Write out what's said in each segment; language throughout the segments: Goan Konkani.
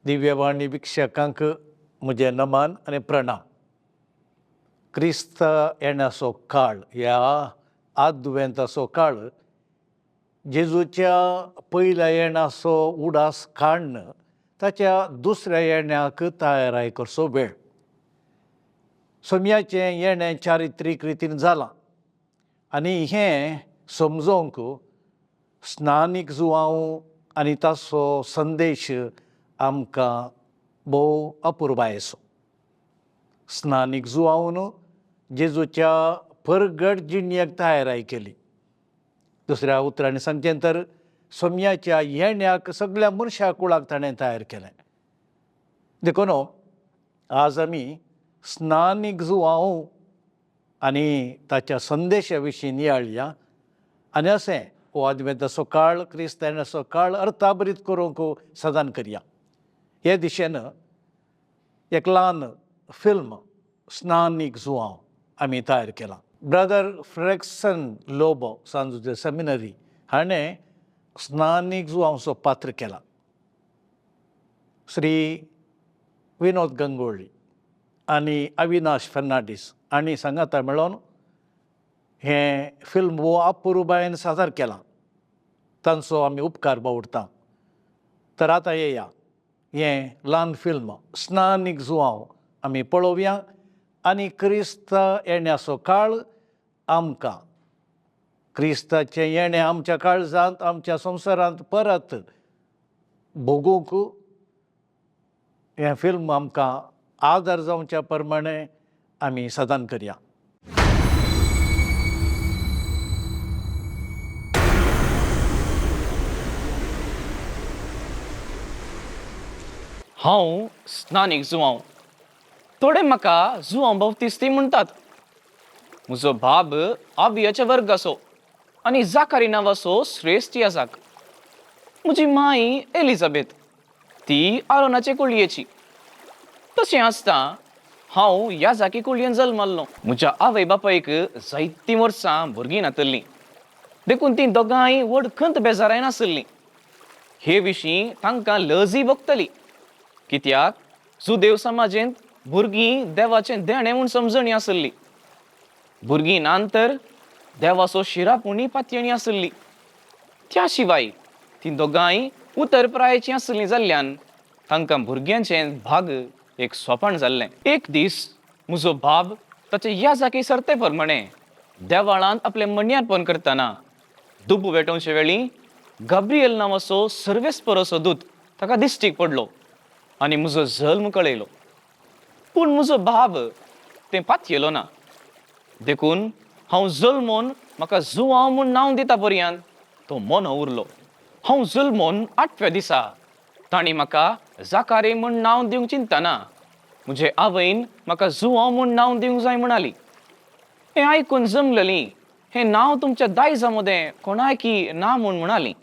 दिव्यवाणी वीक्षकांक म्हजें नमन आनी प्रणाम. क्रिस्त येण्याचो काळ, ह्या आदवेंताचो काळ, जेजूच्या पयल्या येण्याचो उडास काडून ताच्या दुसऱ्या येण्याक तयाराय करचो वेळ. सोम्याचें येणें चारित्रीक रितीन जालां आनी हें समजोवंक स्नानीक जुवांव आनी ताचो संदेश आमकां भोव अपुरबायेचो. स्नानीक जुवावन जेजूच्या परगट जिणयेक तयाराय केली. दुसऱ्या उतरांनी सांगचें तर सोम्याच्या येण्याक सगळ्या मनशा कुळाक ताणें तयार केलें. देखून आज आमी स्नानीक जुवांव आनी ताच्या संदेशा विशीं नियाळया आनी अशें हो आदवेंताचो काळ, क्रिस्त येण्याचो काळ अर्थाभरीत करूंक सदान करया. हे दिशेन एक ल्हान फिल्म स्नानीक जुवांव आमी तयार केलां. ब्रदर फ्रेक्सन लोबो, सांजुजे सेमिनरी, हाणें स्नानीक जुवांवचो पात्र केला. श्री विनोद गंगोळी आनी अविनाश फर्नांडीस हांणी सांगाता मेळोवन हें फिल्म हो अपुरबायेन सादर केलां. तांचो आमी उपकार बावडटा. तर आतां येया, हें ल्हान फिल्म स्नानीक जुवांव आमी पळोवया आनी क्रिस्त येण्याचो काळ आमकां, क्रिस्ताचें येणें आमच्या काळजांत, आमच्या संवसारांत परत भोगूंक हें फिल्म आमकां आदार जावच्या प्रमाणें आमी सदान करया. हांव स्नानीक जुवांव. थोडे म्हाका जुवांव बाप्तिस्ती म्हणटात. म्हजो बाब आबियाच्या वर्गाचो आनी जाकारी नांवाचो श्रेश्ठ याजाक. म्हजी माय एलिजाबेथ, ती आरोनाचे कुळयेची. तशें आसता हांव याजाकी कुळयेन जल्मल्लो. म्हज्या आवय बापायक जायतीं वर्सां भुरगीं नातल्लीं, देखून तीं दोगांय व्हड खंत बेजाराय नासलीं. हे विशीं तांकां लजय भोगतली, कित्याक जुदेव समाजेंत भुरगीं देवाचें देणें म्हूण समजणी आसली. भुरगीं नान तर देवाचो शिरापुणी पातयणी आसली. त्या शिवाय तीं दोगांय उतर प्रायेचीं आसलीं जाल्ल्यान तांकां भुरग्यांचें भाग एक सोपाण जाल्लें. एक दीस म्हजो बाब ताचे याजाकी सरते प्रमाणे देवाळांत आपलें मण्यार्पण करतना दुबू वेटोवचे वेळी गाब्रियल नांवाचो सर्वेस्परोसो दूत ताका दिश्टीक पडलो आनी म्हजो जल्म कळयलो. पूण म्हजो बाब तें पातयेलो ना, देखून हांव जल्मोन म्हाका जुवांव म्हूण नांव दिता पर्यंत तो मोनो उरलो. हांव जल्मोन आठव्या दिसा तांणी म्हाका जाकारे म्हूण नांव दिवंक चिंतना म्हजे आवयन म्हाका जुवांव म्हूण नांव दिवंक जाय म्हणाली. हें आयकून जमलेली हें नांव तुमच्या दायजा मदें कोणायकी ना म्हूण म्हणाली.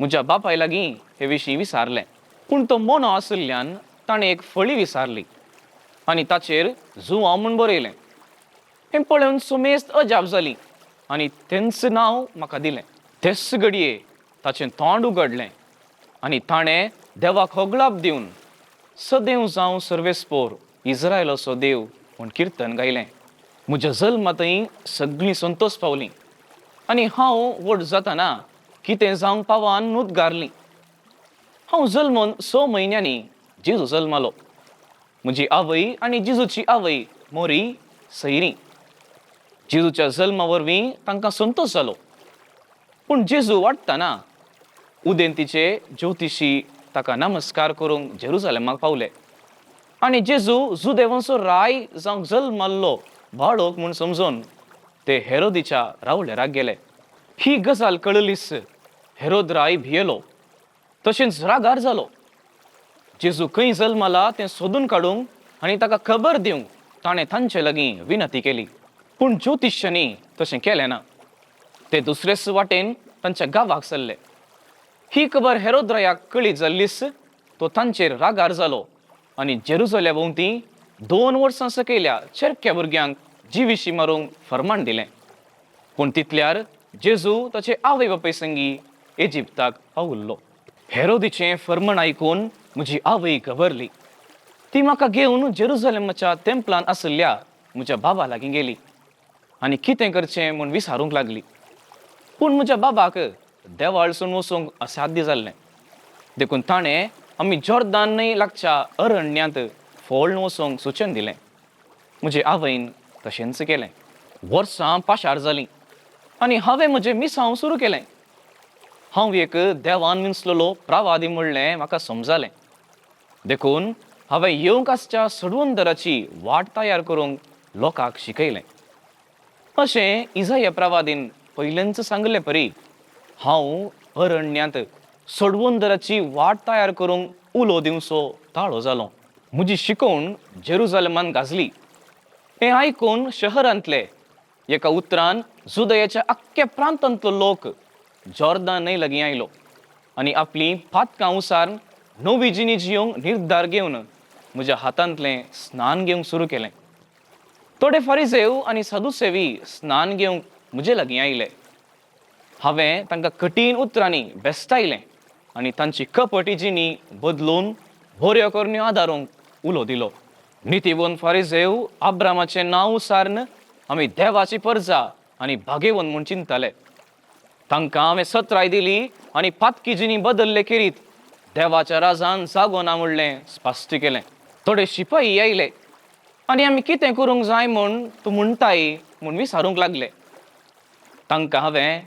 म्हज्या बापाय लागीं हे विशीं विचारलें, पूण तो मोनो आशिल्ल्यान ताणें एक फळी विचारली आनी ताचेर जुवांव म्हूण बरयलें. हें पळोवन सुमेस्त अजाप जाली आनी तेंच नांव म्हाका दिलें. तेच घडये ताचें तोंड उगडलें आनी ताणें देवाक होगळाप दिवन सदैव जावं सर्वेस्पोर इस्रायलाचो देव म्हूण किर्तन गायलें. म्हज्या जल्मांतय सगळीं संतोश पावलीं आनी हांव व्हड जातना कितें जावंक पावान उदगारलीं. हांव जल्मून 6 म्हयन्यांनी जेजू जल्मालो. म्हजी आवय आनी जेजूची आवय मोरी सैरी. जेजूच्या जल्मा वरवीं तांकां संतोश जालो. पूण जेजू वाडटना उदेंतीचे ज्योतिशी ताका नमस्कार करूंक जेरुजालेमाक पावले आनी जेजू जुदेवांचो राय जावंक जल्मल्लो बाळक म्हूण समजून ते हेरोदीच्या रावळेराक गेले. ही गजाल कळलीच हेरोद राय भियेलो, तशेंच रागार जालो. जेजू खंय जल्मला तें सोदून काडूंक आनी ताका खबर दिवंक ताणें तांचे लागीं विनंती केली. पूण ज्योतिश्यांनी तशें केलें ना. ते दुसरेच वाटेन तांच्या गांवाक सरले. ही खबर हेरोद रायाक कळीत जाल्लीच तो तांचेर रागार जालो आनी जेरुजाल्या भोंवती 2 वर्सां सकयल्या चेरक्या भुरग्यांक जिविशी मारूंक फर्मान दिलें. पूण तितल्यार जेजू ताचे आवय बापाय संगी इजिप्ताक पावुल्लो. हेरोदीचें फर्मान आयकून म्हजी आवय घबरली. ती म्हाका घेवन जेरुजलेमाच्या तेंपलान आशिल्ल्या म्हज्या बाबा लागीं गेली आनी कितें करचें म्हूण विचारूंक लागली. पूण म्हज्या बाबाक देवाळसून वचूंक असाध्य जाल्लें, देखून ताणें आमी जॉर्दान न्हंय लागच्या अरण्यांत फोळ्ण वचूंक सुचन दिलें. म्हजे आवयन तशेंच केलें. वर्सां पाशार जालीं आनी हांवें म्हजें मिसांव सुरू केलें. हांव एक देवान विंचलेलो प्रवादी म्हणलें म्हाका समजालें, देखून हांवें येवंक आसच्या सडवंदराची वाट तयार करूंक लोकांक शिकयलें. अशें इजाया प्रवादीन पयलेंच सांगले परी हांव अरण्यांत सडवंदराची वाट तयार करूंक उलो दिवचो ताळो जालो. म्हजी शिकवण जेरुजलेमान गाजली. हें आयकून शहरांतले एका उतरान जुदयाच्या आख्ख्या प्रांतांतलो लोक जॉर्दान न्हंय लागीं आयलो आनी आपलीं पातकां उसार नवी जिणी जियोंक निर्धार घेवन म्हज्या हातांतलें स्नान घेवंक सुरू केलें. थोडे फारिजेव आनी सादुसेवी स्नान घेवंक म्हजे लागीं आयले. हांवें तांकां कठीण उतरांनी बेस्तायलें आनी तांची कपटी जिणी बदलून बऱ्यो करण्यो आदारूंक उलो दिलो. नितीवंत फारिजेव आब्रामाचें नांव सारन आमी देवाची परजा आनी भागेवन म्हूण चिंतताले. तांकां हांवें सत्राय दिली आनी पातकी जिणी बदल्ले खेरीत देवाच्या राजान जागो ना म्हणलें स्पश्ट केलें. थोडे शिपाई आयले आनी आमी कितें करूंक जाय म्हूण तूं म्हणटाय म्हूण विचारूंक लागले. तांकां हांवें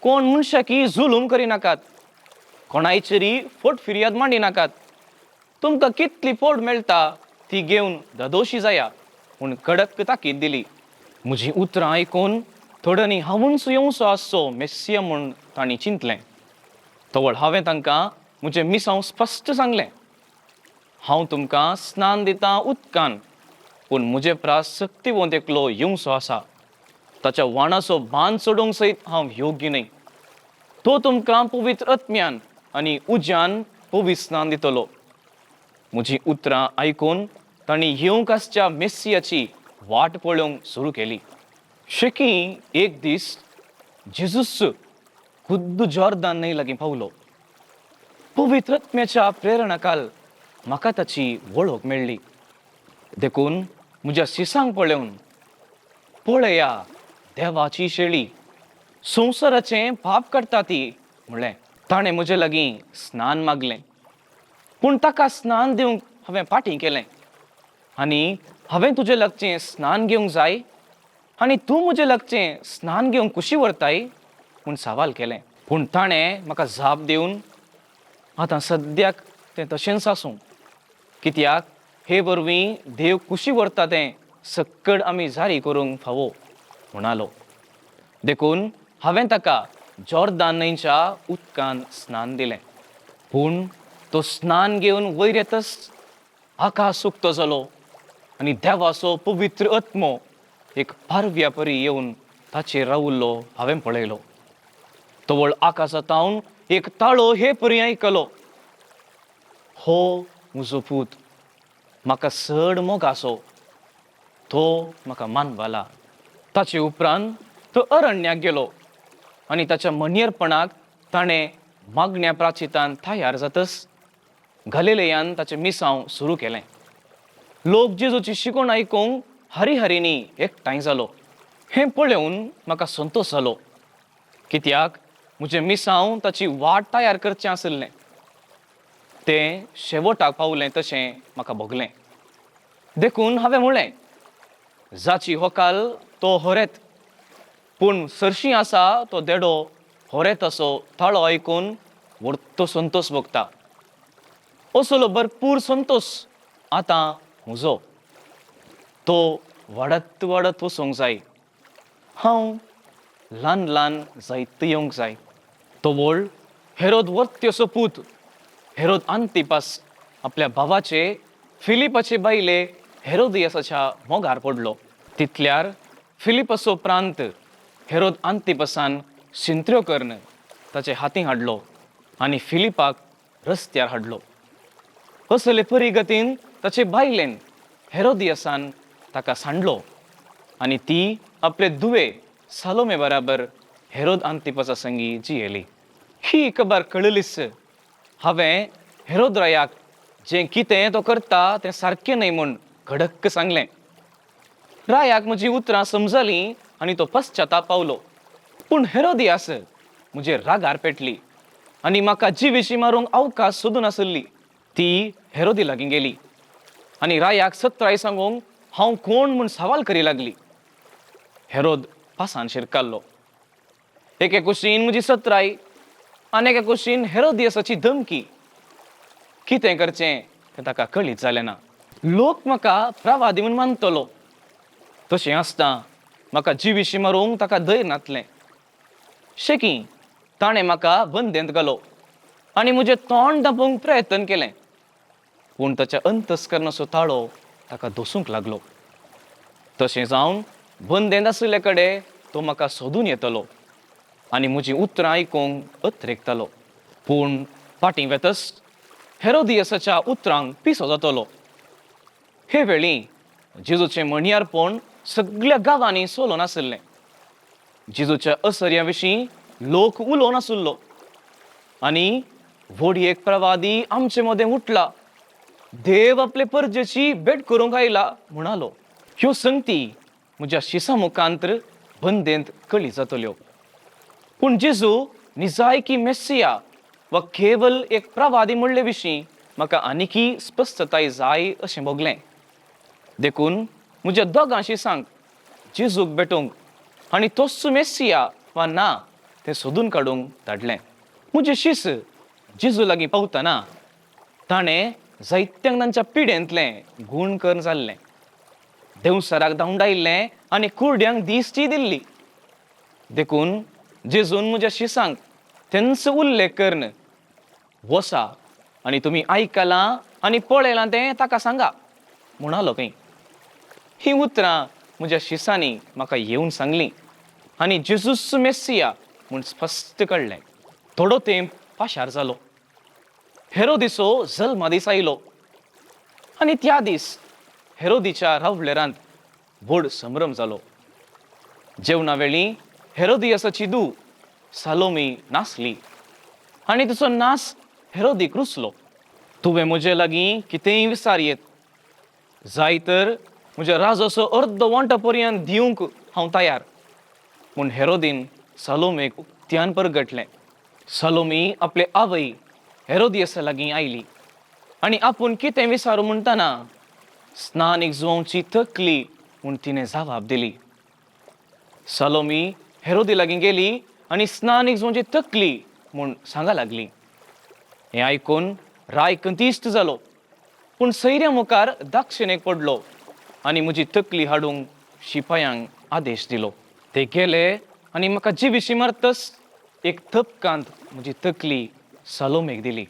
कोण मनशाकी जुलूम करिनाकात, कोणायचेरी फट फिर्याद मांडिनाकात, तुमकां कितली फोड मेळटा ती घेवन ददोशी जाया म्हूण कडक ताकीद दिली. म्हजीं उतरां आयकून थोड्यांनी हांवूच येवचो आसचो मेस्सिया म्हूण तांणी चिंतलें. तवळ हांवें तांकां म्हजें मिसांव स्पश्ट सांगलें, हांव तुमकां स्नान दितां उदकान, पूण म्हजे प्रास सक्तिवंत एकलो येवचो आसा, ताच्या वाणाचो बांद चडोवंक सयत हांव योग्य न्हय. तो तुमकां पवित्र आत्म्यान आनी उज्यान पवित्र स्नान दितलो. म्हजीं उतरां आयकून तांणी येवंक आसच्या मेस्सियाची वाट पळोवंक सुरू केली. शेकी एक दीस जेजूस खुद्द जॉर्दान न्हंय लागीं पावलो. पवित्र आत्म्याच्या प्रेरणाकाल म्हाका ताची वळख मेळ्ळी. देखून म्हज्या शिसांक पळोवन पळया देवाची शेळी संवसाराचें पाप काडटा ती म्हणलें. ताणें म्हजे लागीं स्नान मागलें, पूण ताका स्नान दिवंक हांवें फाटीं केलें आनी हांवें तुजें लागचें स्नान घेवंक जाय आनी तूं म्हजें लागचें स्नान घेवंक कुशी व्हरताय म्हूण सवाल केलें. पूण ताणें म्हाका जाप दिवन आतां सद्याक तें तशेंच आसूं, कित्याक हे वरवीं देव कुशी व्हरता तें सक्कड आमी जारी करूंक फावो म्हणालो. देखून हांवें ताका जॉर्दान न्हंयच्या उदकान स्नान दिलें. पूण तो स्नान घेवन वयर येतच आकाश उक्तो जालो आनी देवाचो पवित्र आत्मो एक पारव्या परी येवन ताचेर रावल्लो हांवें पळयलो. तवळ आकाशा तावन एक ताळो हे परी आयकलो, हो म्हजो पूत, म्हाका चड मोग आसो, तो म्हाका मानवला. ताचे उपरांत तो अरण्याक गेलो आनी ताच्या मनियरपणाक ताणें मागण्या प्राचितान तयार जातच गलिलेयान ताचें मिसांव सुरू केलें. लोक जेजूची शिकवण आयकूंक हरिहरिनी एकठांय जालो. हें पळोवन म्हाका संतोश जालो, कित्याक म्हजें मिसांव ताची वाट तयार करचें आशिल्लें. तें शेवटाक पावलें तशें म्हाका भोगलें. देखून हांवें म्हणलें, जाची होकाल तो होरेत, पूण सरशी आसा तो देडो होरेत असो ताळो आयकून व्हडतो संतोश भोगता. असलो भरपूर संतोश आतां म्हजो, तो वाडत वाडत वचूंक जाय, हांव ल्हान ल्हान जायत येवंक जाय. तो व्हड हेरोद वर्त्योसो पूत हेरोद आंतिपास आपल्या भावाचे फिलिपाचे बायले हेरोदियासाच्या मोगार पडलो. तितल्यार फिलिपाचो प्रांत हेरोद आंतिपासान शिंत्र्यो करून ताचे हातीं हाडलो आनी फिलिपाक रस्त्यार हाडलो. असले परिगतीन ताचे बायलेन हेरोदियसान ताका सांडलो आनी ती आपले धुवे सालोमे बराबर हेरोद आंतिपासा संगी जियेली. ही खबर कळलीच हांवें हेरोद रायाक जें कितें तो करता तें सारकें न्हय म्हूण खडक्क सांगलें. रायाक म्हजीं उतरां समजलीं आनी तो पश्चाताप पावलो. पूण हेरोदियास म्हजेर रागार पेटली आनी म्हाका जिविशी मारूंक अवकाश सोदून आसली. ती हेरोदी लागीं गेली आनी रायाक सत्राय सांगूंक हांव कोण म्हूण सवाल करी लागली. हेरोद पासान शिरकाल्लो. एके कुशीन म्हजी सत्राय आनी एके कुशीन हेरोदियसाची धमकी. कितें करचें तें ताका कळीत जालें ना. लोक म्हाका प्रवादी म्हूण मानतलो, तशें आसता म्हाका जिविशी मारूंक ताका धैर्य नातलें. शेकी ताणें म्हाका बंदेंत घालो आनी म्हजें तोंड धांपूंक प्रयत्न केलें, पूण ताच्या अंतस्करणाचो ताळो ताका धोसूंक लागलो. तशें जावन बंदेंत आशिल्ले कडेन तो म्हाका सोदून येतलो आनी म्हजीं उतरां आयकूंक अत्रेकतालो. पूण फाटीं वेतच हेरोदियसाच्या उतरांक पिसो जातलो. हे वेळी जेजूचें म्हणयारपण सगल्या गांवांनी सोलोन आशिल्लें. जेजूच्या असर्या विशीं लोक उलोवन आशिल्लो आनी व्हड एक प्रवादी आमचे मदें उठला, देव आपले परजेची भेट करूंक आयला म्हणालो. ह्यो संगती म्हज्या शिसा मुखांत्र बंदेंत कळी जातल्यो. पूण जेजू निजायकी मेस्सिया वा केवल एक प्रवादी म्हणले विशीं म्हाका आनीकी स्पश्टताय जाय अशें भोगलें. देखून म्हज्या दोगां शिसांक जेजूक भेटूंक आनी तोच मेस्सिया वा ना तें सोदून काडूंक धाडलें. म्हजें शीस जेजू लागीं पावतना ताणें जायत्यांक तांच्या पिडेंतलें गूण करून जाल्लें, देंवसराक धांवडायल्लें आनी कुर्ड्यांक दिश्टी दिल्ली. देखून जेजून म्हज्या शिसांक तेंच उल्लेख करून वसा आनी तुमी आयकलां आनी पळयलां तें ताका सांगा म्हणालो खंय. हीं उतरां म्हज्या शिसांनी म्हाका येवन सांगलीं आनी जेजूस मेस्सिया म्हूण स्पश्ट कळ्ळें. थोडो तेंप पाशार जालो. हेरोदिसो जल्मा दीस आयलो आनी त्या दीस हेरोदीच्या रावळेरांत व्हड संभ्रम जालो. जेवणा वेळी हेरोदियसाची धूव सालोमी नासली आनी तिचो नास हेरोदीक रुचलो. तुवें म्हजे लागीं कितेंय विचार येत जाय तर म्हज्या राजाचो अर्द वांटो पर्यंत दिवंक हांव तयार म्हूण हेरोदीन सालोमेक उक्त्यान परगटलें. सालोमी आपले आवय हेरोदियसा लागीं आयली आनी आपूण कितें विचारू म्हणटना स्नानीक जुवांची तकली म्हूण तिणें जबाब दिली. सालोमी हेरोदी लागीं गेली आनी स्नानीक जुवांची तकली म्हूण सांगा लागली. हें आयकून राय कंतीश्ट जालो, पूण सैऱ्या मुखार दाक्षिणेक पडलो आनी म्हजी तकली हाडूंक शिपायांक आदेश दिलो. ते गेले आनी म्हाका जिविशी मारतच एक थपकांत म्हजी तकली सालोमेक दिली.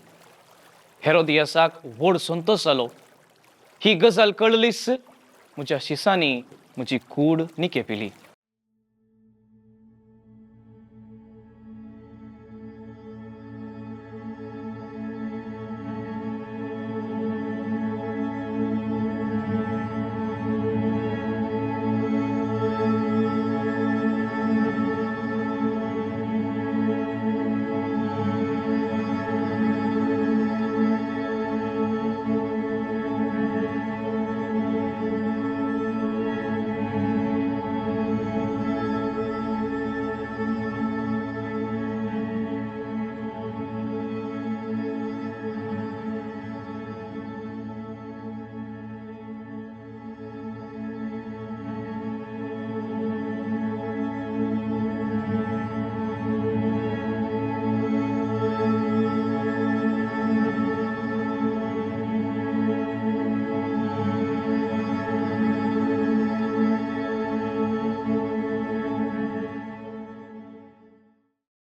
हेरोदियासाक व्हड संतोश जालो. ही गजाल कळलीच म्हज्या शिसांनी म्हजी कूड निकेपिली.